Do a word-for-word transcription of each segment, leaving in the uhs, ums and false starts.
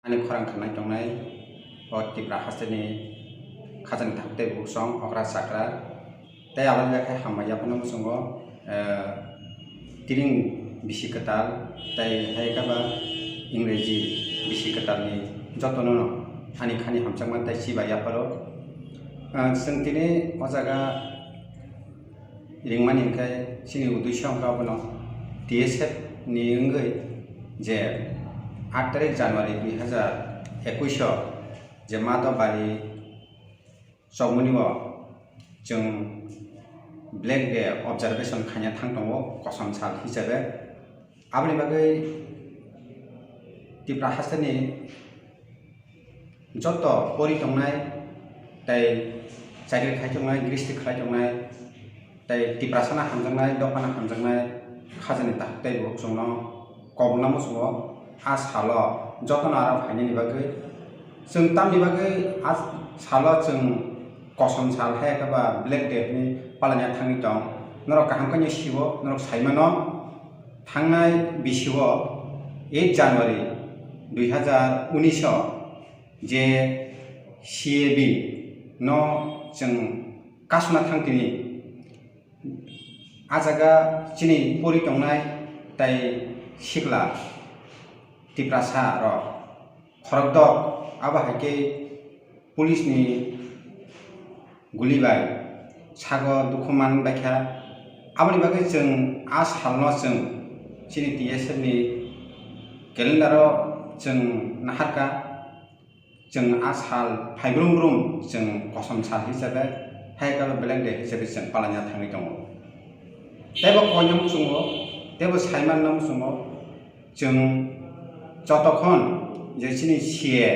Ani khorang khanai tongnai o Tipra hasteni khajani thak tei buksong okra chakra tei aboni bagwi hambai yaphano muchungo, eh, tiring bisi kwtal tei hai khe ba Ingreji bisi kwtalni jotono ani khani hamjakma tei chiba yapharo. Eh, chwng tini o jaga ringmani hwnkhe chini uddesho hwnkhe abono T S F ni wngwi je aat tarik January dui hazar ekush o je Madhobari chongmani o chwng Black Day observation khaina thang tongo kosom sal hisabe. Aboni bagwi Tipra hasteni joto pori tongnai tei chakri khai tongnai, gristi khlai tongnai tei Tiprasano hamjaknai, dophano hamjaknai khajani takhuk tei bukhuk chwngno kobokna muchungo a salo jotono aro phainani bagwi. Chwng tamni bagwi a salo chwng kosom sal hai khe ba Black Day hinwi palaina thangwi tong. Norok kaham khe sio, norok sai mano. Thangnai bisio eight January dui hazar unis o je C A B no chwng kasuna thang tini. A jaga chini pori tongnai tei sikla Tiprasa rok khorokdok abo hai khe police ni guli bai sago dukhu man baikha. Aboni bagwi chwng a salno chwng chini T S F ni calendar o chwng naharkha. Chwng a sal phai brum brum chwng kosom sal hisabe, hai khe Black Day hisabe chwng palaina thangwi tongo. Teibo koinam chwngo, teibo saimanna chwngo, chwng jotokhon je chini C A,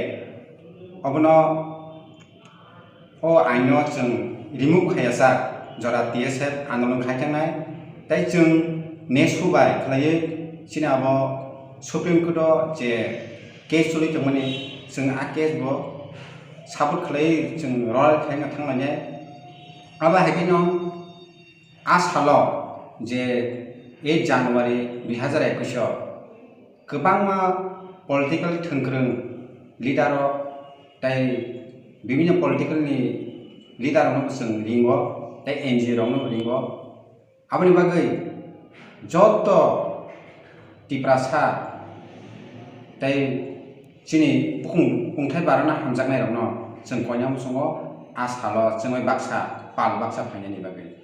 obono o aino chwng remove khaiya sak, jora T S F andolon khai thangnai, tei chwng nesu bai khlaiwi chini abo Supreme Court o je case choli tongmani, chwng a case bo support khlaiwi chwng royal khlaina thanglainai. Abo hai kheno a salo je eight January dui hazar ekush o kwbangma political thwngkwrwng leader rok tei bibinno political ni leader rokno chwng ringo tei N G O rokno ringo. Aboni bagwi joto Tiprasa tei chini bukhung kungthai barana hamjaknairokno chwng koinai muchungo a salo chwngwi baksa pal baksa phainani bagwi.